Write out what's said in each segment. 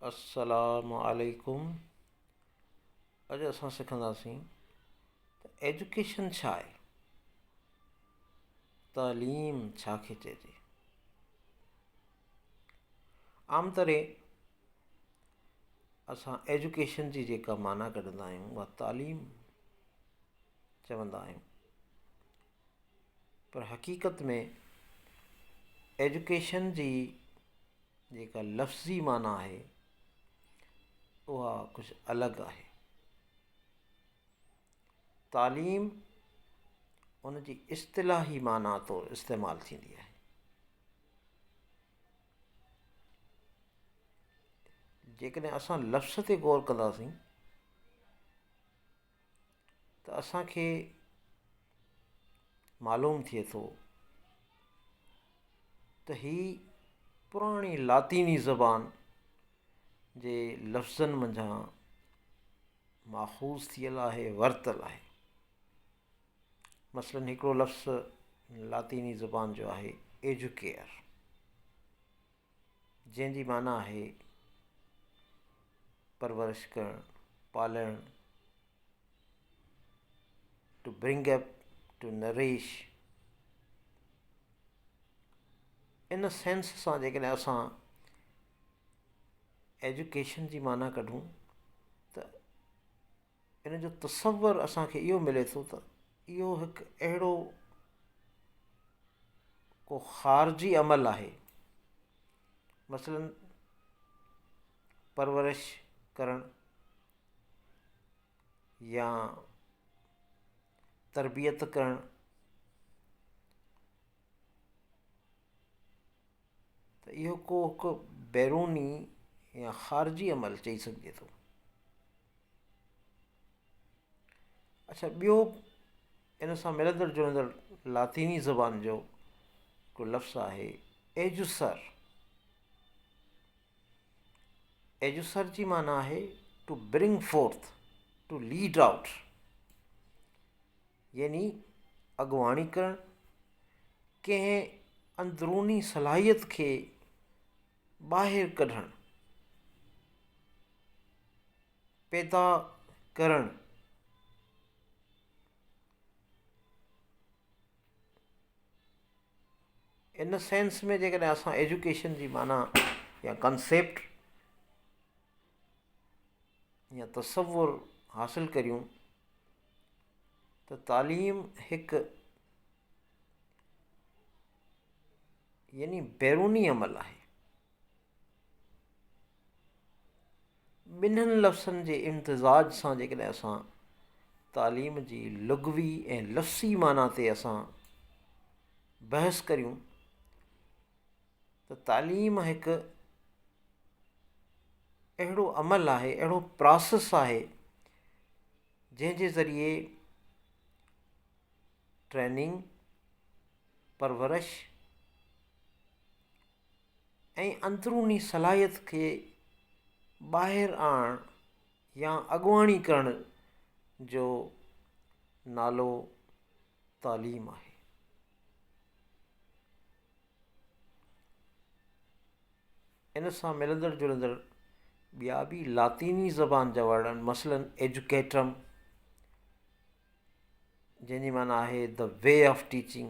السلام عليڪم اڄ اسان سکنداسين ته ايجوڪيشن ڇا آهي تعليم ڇا کي چئجي عام طرح اسان ايجوڪيشن جي جيڪا معنيٰ ڪڍندا آهيون اها تعليم چوندا آهيون پر حقيقت ۾ ايجوڪيشن جي جيڪا لفظي معنيٰ آهي اها ڪجهه الڳ آهي. تعليم ان جي اصطلاحي معنيٰ طور استعمال ٿيندي آهي. جيڪڏهن اسان لفظ تي غور ڪنداسين ته اسان کي معلوم ٿئي ٿو ته هي پراڻي لاطيني زبان جي لفظن منجهان ماخوذ ٿيل آهي ورتل آهي مثلاً هڪڙو لفظ لاطيني زبان جو آهي ايجوڪيئر جنهن جي معنيٰ آهي پرورش ڪرڻ، پالڻ، To bring up, to nourish. In sense سان جيڪڏهن اسان ايجوڪيشن جي معنيٰ ڪڍون ته ان جو تصور اسان کي اهو ملي ٿو ته اهو هڪ اهڙو ڪو خارجي عمل آهي مثلاً پرورش ڪرڻ يا تربيت ڪرڻ ته اهو ڪو هڪ بيروني يا خارجي عمل چئي سگهجي ٿو. اڇا ٻيو ان سان ملندڙ جلندڙ لاطيني زبان جو هڪ لفظ آهي ايجوسر ايجوسر جي معنيٰ آهي to bring forth to lead out يعني اڳواڻي ڪرڻ، ڪنهن اندروني صلاحيت کي ٻاهر ڪڍڻ، پيدا ڪرڻ. ان سينس ۾ جيڪڏهن اسان ايجوڪيشن جي معنيٰ يا ڪنسيپٽ يا تصور حاصل ڪريون ته تعليم هڪ يعني بيروني عمل آهي. ٻنهن لفظن جي امتزاج سان جيڪڏهن اسان تعليم جي لغوي ۽ لفظي معنيٰ تي اسان بحث ڪريون ته تعليم هڪ اهڙو عمل آهي اهڙو پراسس آهي جنهن جي ذريعي ٽريننگ، پرورش ۽ اندروني صلاحيت کي ٻاهر آڻڻ يا اڳواڻي ڪرڻ جو نالو تعليم آهي. ان سان ملندڙ جلندڙ ٻيا به لاطيني زبان جا ورڊ آهن مثلاً ايجوڪيٽرم جنهن جي معنيٰ آهي the way of teaching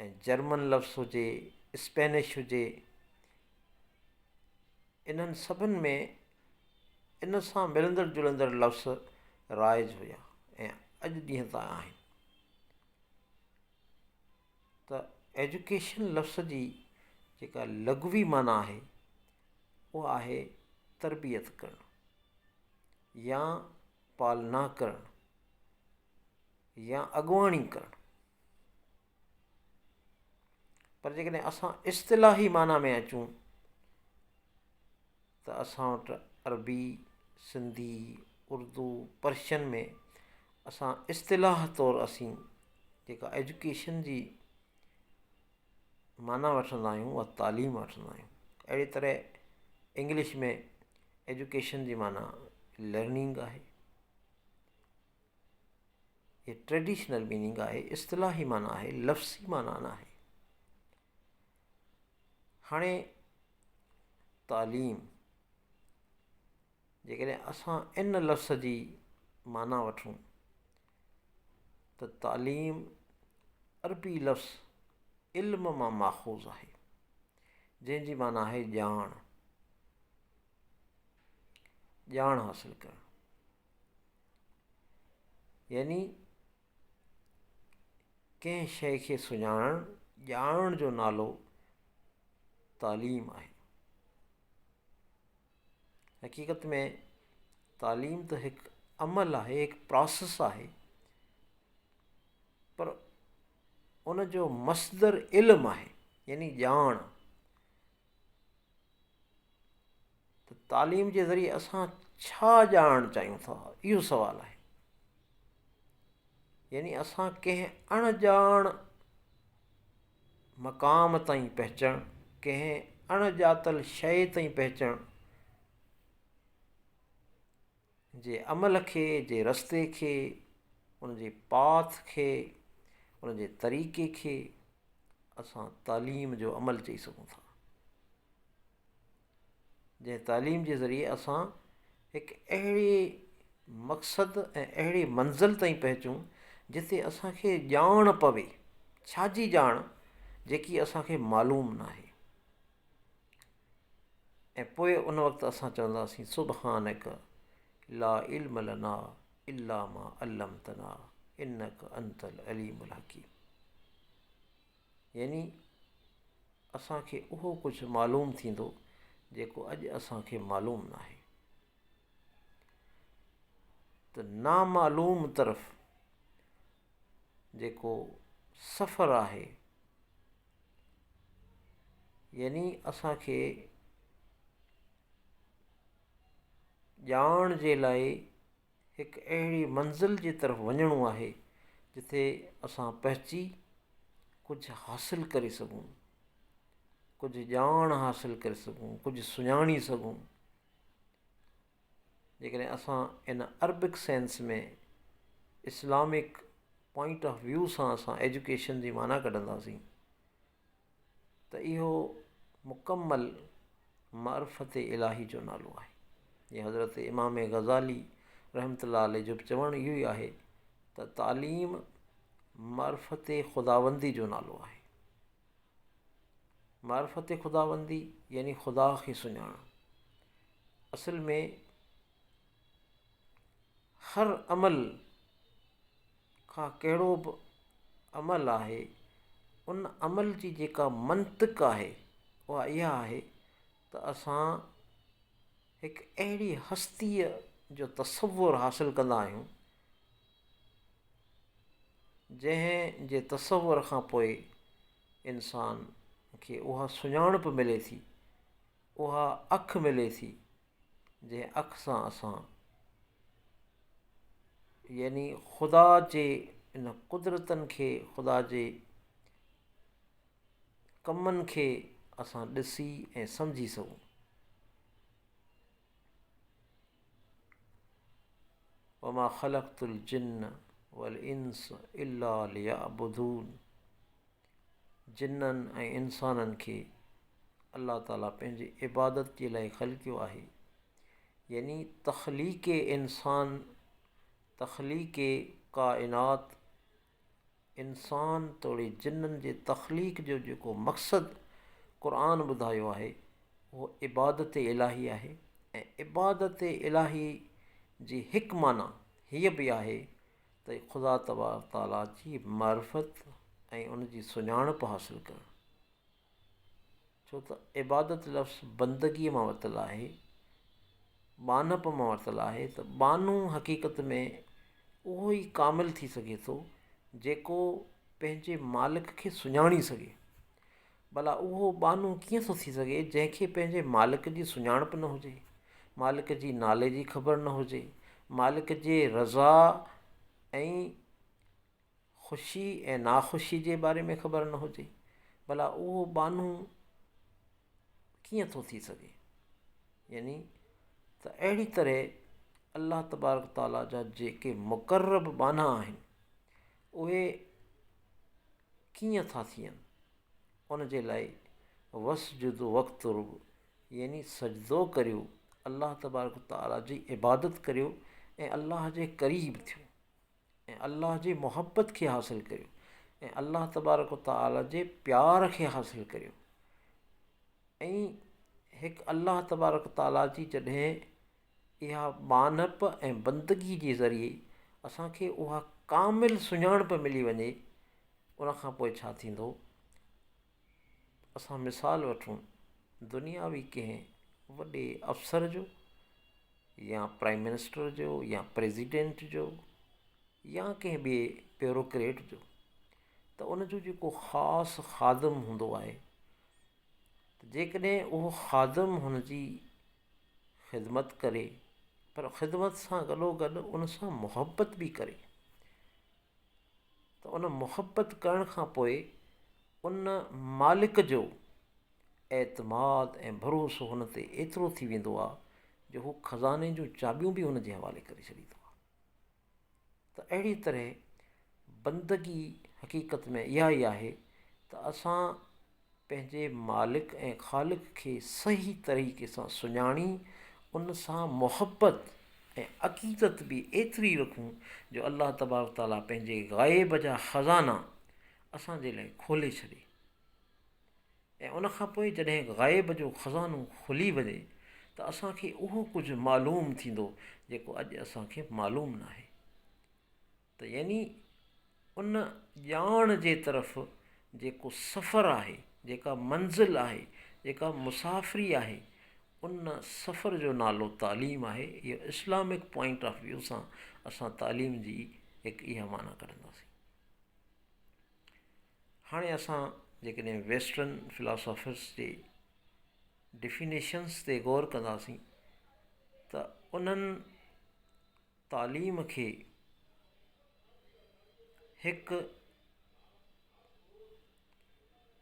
۽ German لفظ هجي اسپينش هجي انهن سڀن ۾ ان سان ملندڙ جلندڙ لفظ رائج هيا ۽ اڄ ڏينهن تائين آهن ته ايجوڪيشن لفظ جي جيڪا لغوي معنيٰ آهي اها آهي تربيت ڪرڻ يا پالنا ڪرڻ يا اڳواڻي ڪرڻ پر جيڪڏهن اسان اصطلاحي معنيٰ ۾ اچون ته اسان وٽ عربي، سنڌي، اردو، پرشين ۾ اسان اصطلاح طور اسين جيڪا ايجوڪيشن جي معنيٰ وٺندا آهيون اها تعليم وٺندا آهيون اهڙي طرح انگلش ۾ ايجوڪيشن جي معنيٰ لرننگ آهي هي ٽريڊيشنل ميننگ آهي اصطلاحي معنيٰ آهي لفظي معنيٰ نه آهي. هاڻي تعليم جيڪڏهن اسان ان لفظ جي معنيٰ وٺون ته تعليم عربي لفظ علم مان ماخوذ آهي جنهن جي معنيٰ آهي ڄاڻ ڄاڻ حاصل ڪرڻ يعني ڪنهن شيء کي سڃاڻڻ ڄاڻڻ جو نالو تعليم آهي حقيقت ۾ تعليم ته هڪ عمل آهي هڪ پراسيس آهي پر ان جو مصدر علم آهي يعني ڄاڻ ته تعليم جي ذريعي اسان ڇا ڄاڻڻ چاهيون ٿا اهو سوال آهي يعني اسان ڪنهن اڻ ڄاڻ مقام تائين پهچڻ ڪنهن اڻ ڄاتل شيء تائين پهچڻ جي عمل کي جي رستي کي ان جي پاٿ کي ان جي طريقي کي اسان تعليم جو عمل چئي سگهون ٿا جنهن تعليم جي ذريعي اسان هڪ اهڙي مقصد ۽ اهڙي منزل تائين پهچون جتي اسان کي ڄاڻ پوي ڇا جي ڄاڻ جيڪي اسان کي معلوم ناهي ۽ پوء ان وقت اسان چونداسين سبحانڪ لا علم لنا الا ما علمتنا انڪ انت العليم الحڪيم يعني اسان کي اهو ڪجهه معلوم ٿيندو جيڪو اڄ اسان کي معلوم ناهي ته نامعلوم طرف جيڪو سفر آهي يعني اسان کي ڄاڻ جي لاء هڪ اهڙي منزل جي طرف وڃڻو آهي جتي اسان پهچي ڪجهه حاصل ڪري سگهون ڪجهه ڄاڻ حاصل ڪري سگهون ڪجهه سڃاڻي سگهون جيڪڏهن اسان ان Arabic sense ۾ Islamic point of view سان اسان ايجوڪيشن جي معنيٰ ڪڍنداسين ته اهو مڪمل معرفت الاهي جو نالو آهي. جيئن حضرت امام غزالي رحمة الله عليه جو به چوڻ اهو ئي آهي ته تعليم معرفت خداوندي جو نالو آهي. معرفت خداوندي يعني خدا کي سڃاڻڻ. اصل ۾ هر عمل کان ڪهڙو به عمل آهي ان عمل جي جيڪا منطق آهي اها اها آهي ته اسان هڪ اهڙي هستيء جو تصور حاصل ڪندا آهيون جنهن جي تصور کان پوء انسان کي اها سڃاڻپ ملي ٿي اها اک ملي ٿي جنهن اک سان اسان يعني خدا جي ان قدرتن کي خدا جي ڪمن کي اسان ڏسي ۽ سمجهي سگهون. وما خلقت الجن والانس الا ليعبدون جنن ۽ انسانن کي الله تعالي پنهنجي عبادت جي لاء خلقيو آهي يعني تخليق انسان تخليق ڪائنات انسان توڙي جنن جي تخليق جو جيڪو مقصد قرآن ٻڌايو آهي اهو عبادت الاهي آهي ۽ عبادت الاهي جي هڪ معنيٰ هيء به آهي ته خدا تبارڪ تعاليٰ جي معرفت ۽ ان جي سڃاڻپ حاصل ڪرڻ ڇو ته عبادت لفظ بندگيء مان ورتل آهي، ٻانهپ مان ورتل آهي ته ٻانهو حقيقت ۾ اهو ئي ڪامل ٿي سگهي ٿو جيڪو پنهنجي مالڪ کي سڃاڻي سگهي. ڀلا اهو ٻانهو ڪيئن ٿو ٿي سگهي جنهن کي پنهنجي مالڪ جي سڃاڻپ نه هجي، مالڪ جي نالي جي خبر نه هجي، مالڪ جي رضا ۽ خوشي ۽ ناخوشي جي باري ۾ خبر نه هجي، ڀلا اهو ٻانهو ڪيئن ٿو ٿي سگهي؟ يعني ته اهڙي طرح الله تبارڪ تعاليٰ جا جيڪي مقرب ٻانها آهن اهي ڪيئن ٿا ٿين ان جي لاء واسجدوا واقترب يعني سجدو ڪريو، الله تبارڪ و تعاليٰ جي عبادت ڪريو ۽ الله جي قريب ٿيو ۽ الله جي محبت کي حاصل ڪريو ۽ الله تبارڪ و تعاليٰ جي پيار کي حاصل ڪريو ۽ هڪ الله تبارڪ و تعاليٰ جي جڏهن اها ٻانهپ ۽ بندگي جي ذريعي اسان کي اها ڪامل سڃاڻپ ملي وڃي ان کان پوء ڇا ٿيندو؟ اسان مثال وٺون دنياوي ڪنهن وڏي افسر جو يا پرائم منسٽر جو يا پريزيڊنٽ جو يا ڪنهن ٻئي بيوروڪريٽ جو ته ان جو جيڪو خاص خادم هوندو آهي ته جيڪڏهن اهو خادم هن جي خدمت ڪري پر خدمت سان گڏو گڏ ان سان محبت به ڪري ته ان محبت ڪرڻ کان پوء ان مالڪ جو اعتماد ۽ ڀروسو هن تي ايترو ٿي ويندو آهي جو هو خزاني جون چاٻيون به هن جي حوالي ڪري ڇڏيندو آهي ته اهڙي طرح بندگي حقيقت ۾ اها ئي آهي ته اسان پنهنجي مالڪ ۽ خالق کي صحيح طريقي سان سڃاڻي ان سان محبت ۽ عقيدت به ايتري رکون جو الله تبارڪ تعاليٰ پنهنجي غيب جا خزانا اسان جي لاء کولي ڇڏي ۽ ان کان پوء جڏهن غيب جو خزانو کلي وڃي ته اسان کي اهو ڪجهه معلوم ٿيندو جيڪو اڄ اسان کي معلوم ناهي. ته يعني ان ڄاڻ جي طرف جيڪو سفر آهي، جيڪا منزل آهي، جيڪا مسافري آهي، ان سفر جو نالو تعليم آهي. اهو اسلامڪ پوائنٽ آف ويو سان اسان تعليم جي هڪ اها معنيٰ ڪڍنداسين. هاڻي اسان جيڪڏهن ويسٽرن فلاسافرس جي ڊفينيشنس تي غور ڪنداسين ته انهن تعليم کي هڪ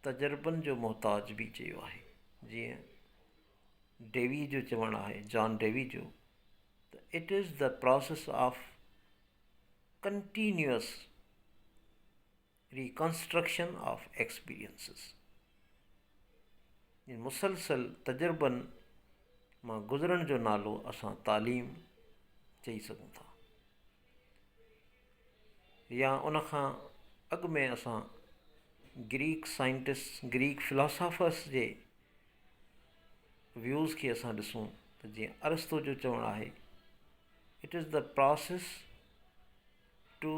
تجربن جو محتاج به چيو آهي جيئن ڊيوي جو چوڻ آهي جان ڊيوي جو ته it is the process of continuous reconstruction of experiences يعني مسلسل تجربن مان گذرڻ جو نالو اسان تعليم چئي سگهون ٿا يا ان کان اڳ ۾ اسان گريڪ سائنٽسٽ گريڪ فلاسافرس جي ويوز کي اسان ڏسون ته جيئن ارسطو جو چوڻ آهي it is the process to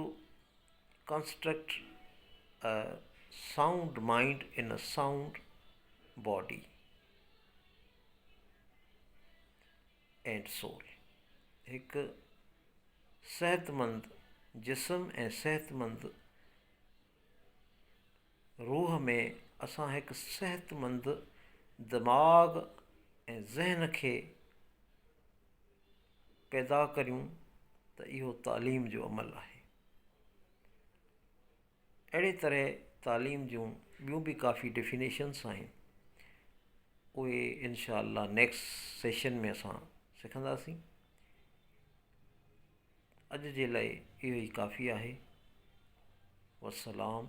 construct a sound mind in a sound body and soul هڪ صحتمند جسم ۽ صحتمند روح ۾ اسان هڪ صحتمند دماغ ۽ ذهن کي پيدا ڪريون ته اهو تعليم جو عمل آهي. اهڙي طرح تعليم جون ٻيون به ڪافي ڊيفينيشنس آهن اهي انشاء الله نيڪسٽ سيشن ۾ اسان سکنداسين اڄ جي لاء اهو ئي ڪافي آهي والسلام.